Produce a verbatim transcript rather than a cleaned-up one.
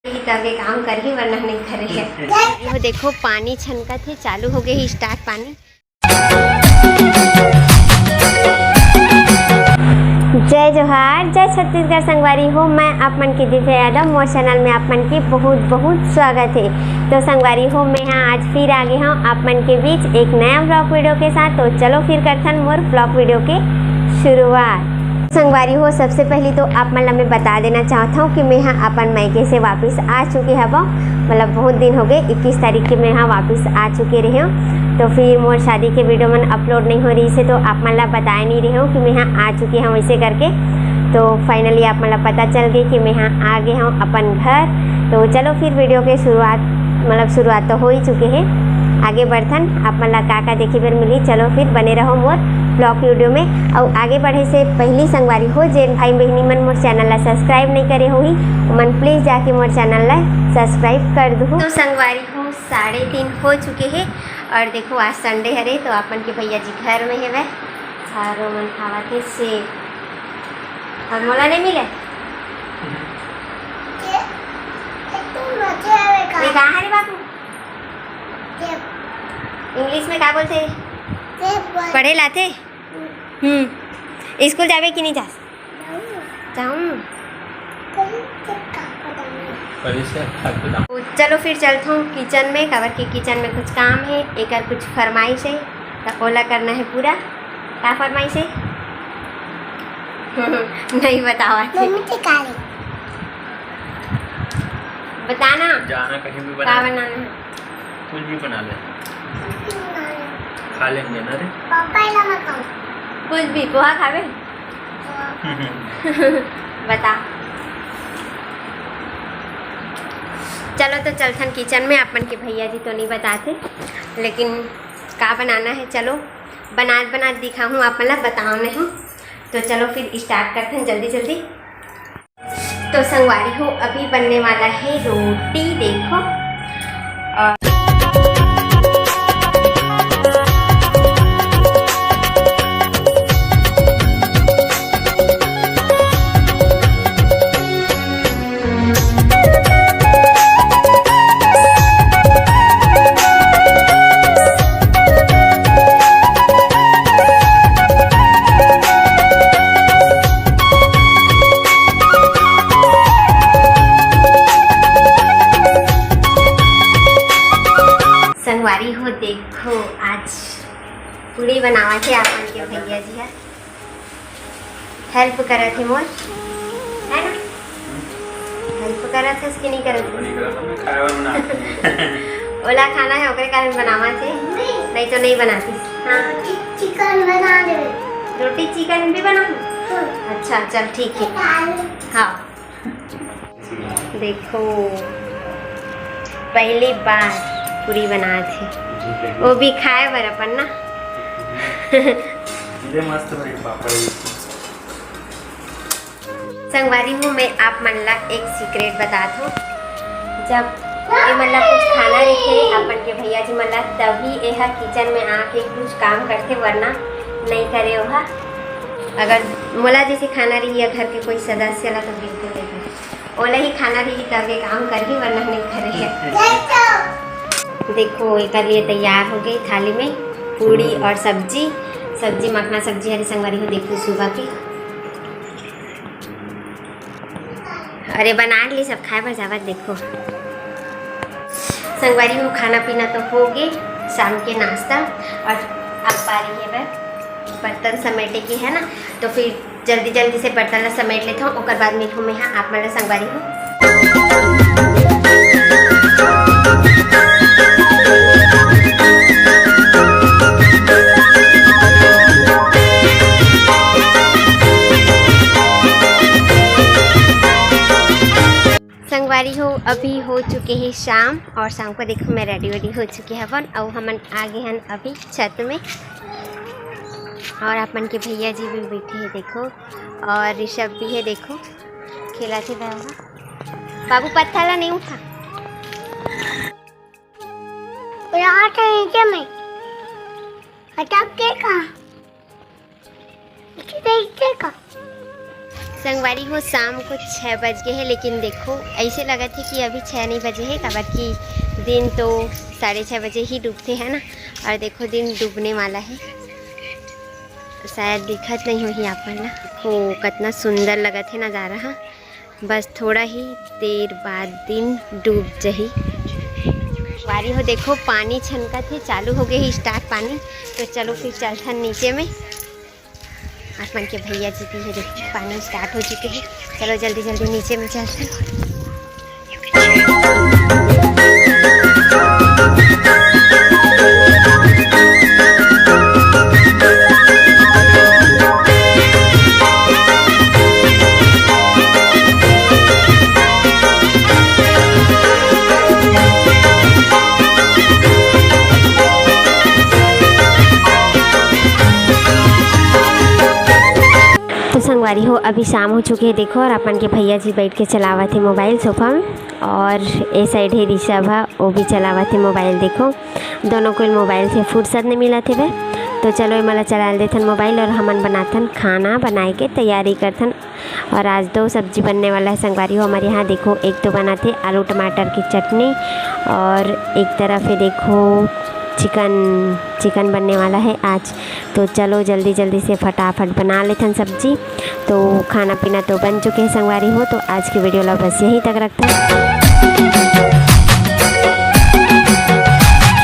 ही तबे काम करही, वरना नहीं करे। ये देखो, पानी छनकत हे, चालू हो गए ही स्टार्ट पानी। जय जोहार, जय छत्तीसगढ़ संगवारी हो, मैं आप मन के दिव्या यादव, मोर चैनल में आप मन के बहुत बहुत स्वागत है। तो संगवारी हो, मैं हाँ आज फिर आ गए हूँ आप मन के बीच एक नया ब्लॉग वीडियो के साथ। तो चलो फिर करथन मोर ब्लॉग वीडियो के शुरुआत। संगवारी हो, सबसे पहली तो आप मन ला मैं बता देना चाहत हूँ कि मैं हाँ अपन मायके से वापस आ चुके हवं। मतलब बहुत दिन हो गए, इक्कीस तारीख के मैं हाँ वापस आ चुके रहे हूँ। तो फिर मोर शादी के वीडियो मन अपलोड नहीं हो रही से, तो आप मन ला बताए नहीं रहे हूँ कि मैं हाँ आ चुके हूँ वैसे करके। तो फाइनली आप मन ला पता चल गई कि मैं हाँ आ गए हूँ अपन घर। तो चलो फिर वीडियो के शुरुआत, मतलब शुरुआत तो हो ही चुके हैं। आगे बढ़थन, आप मन ला का का देखे बर मिली। चलो फिर बने रहो मोर ब्लॉग वीडियो में। और आगे बढ़े से पहली संगवारी हो, जेन भाई बहिनी मन मोर चैनल ला सब्सक्राइब नहीं करे होही, ओमन प्लीज जाके मोर चैनल ला सब्सक्राइब कर दू। तो संगवारी हो, साढ़े तीन हो चुके हैं। और देखो, आज संडे हरे, तो आप मन के भैया जी घर में हेवय और ओमन खावत हे सेब। और मोला नहीं मिले। ये कहाँ हरे बाबू? इंग्लिश में का बोलथे? पढ़े लाथे। हम्म। स्कूल जाबे कि नहीं जास? जाऊँ। तो चलो फिर चलथों किचन में, काबर कि किचन में कुछ काम है, एकर कुछ फरमाइश है, तो ओला करना है पूरा। का फरमाइश है? नहीं बतावा थे। बताना। जाना कहीं भी का बनाना है? कुछ भी बना ले। खा लेंगे ना रे। पापा इला मत खाओ। कुछ भी, पोहा खावे? बता। चलो तो चलथन किचन में। आप मन के भैया जी तो नहीं बताते, लेकिन का बनाना है, चलो बनात बनात दिखाहूँ आप मन ला, बताओ नहीं। तो चलो फिर स्टार्ट करथन जल्दी जल्दी। तो संगवारी हो, अभी बनने वाला है रोटी, देखो। और संगवारी हो, देखो, आज पूड़ी बनावत हे आप मन के भैया जी ह। हेल्प करत हे मोर, है ना? हेल्प करत हेस कि नहीं करत हेस? ओला खाना है, ओकरे कारण बनावत हे, नहीं तो नहीं बनातीस। हाँ। चिकन बना दे। रोटी चिकन भी बना दूँ? हाँ। अच्छा, चल ठीक है। हाँ। देखो, पहली बार पूड़ी बनात हे, वो भी खाए बर अपन ना। ये मस्त बने पापड़ भी। संगवारी हो, मैं आप मन ला एक सीक्रेट बतात हूँ। जब ये मन ला कुछ खाना रहिथे अपन के भैया जी मन ला, तभी ये ह किचन में आके कुछ काम करथे, वरना नहीं करे ओहा। अगर मोला जैसे खाना रही या घर के कोई सदस्य ला, तो बिल्कुल नहीं करे। ओला ही खाना रही तब ये काम करही, वरना नहीं करे। देखो, एकर लिए तैयार हो गई थाली में पूड़ी और सब्जी। सब्जी मखना सब्जी हरे संगवारी हो, देखो सुबह की। अरे बना ली सब खाए बर जावत, देखो। संगवारी हो, खाना पीना तो हो गए, शाम के नाश्ता, और अब बारी है बर-, बर्तन समेटे की, है ना। तो फिर जल्दी जल्दी से बर्तन ला समेट लेथव, ओकर बाद मिलहूँ मैं हा आप मन ला संगवारी हो। संगवारी हो, अभी हो चुके हे शाम और शाम को देखो मैं रेडी वेडी हो चुके हवन और हमन आ गए हन अभी छत में। और आप मन के भैया जी भी बैठे हे देखो, और ऋषभ भी हे देखो, खेलत हे बाबू। बाबू पत्थर ला नहीं उठा। रात है नीचे में। अटक के कहाँ? इसे देखते का? संगवारी हो, शाम को छः बज गए हैं, लेकिन देखो, ऐसे लगत हे कि अभी छः नहीं बजे हैं, काबर कि दिन तो साढ़े छः बजे ही डूबते हैं ना। और देखो, दिन डूबने वाला है, शायद दिखत नहीं होही आप मन ला। हो, कितना सुंदर लगत है नज़ारा, हाँ। बस थोड़ा ही देर बाद दिन डूब जही। संगवारी हो, देखो, पानी छनकत है, चालू हो गए ही स्टार्ट पानी। तो चलो फिर चलथन नीचे में। आप मन के भैया जी भी है, देखो, पानी स्टार्ट हो चुके हैं। चलो जल्दी जल्दी नीचे में चलथन। तो संगवारी हो, अभी शाम हो चुके है, देखो, और अपन के भैया जी बैठ के चलावत है मोबाइल सोफा में, और ए साइड है ऋषभ है, वो भी चलावत है मोबाइल। देखो, दोनों को मोबाइल से फुर्सत नहीं मिलत हे बे। तो चलो, एमन ला चला देथन मोबाइल और हमन बनाथन खाना, बनाए के तैयारी करथन। और आज दो सब्जी बनने वाला है संगवारी हो हमारे यहाँ। देखो, एक तो बनाथे आलू टमाटर की चटनी और एक तरफ है, देखो, चिकन, चिकन बनने वाला है आज। तो चलो जल्दी जल्दी से फटाफट बना लेथन सब्जी। तो खाना पीना तो बन चुके हैं संगवारी हो, तो आज की वीडियो ला बस यहीं तक रखथन।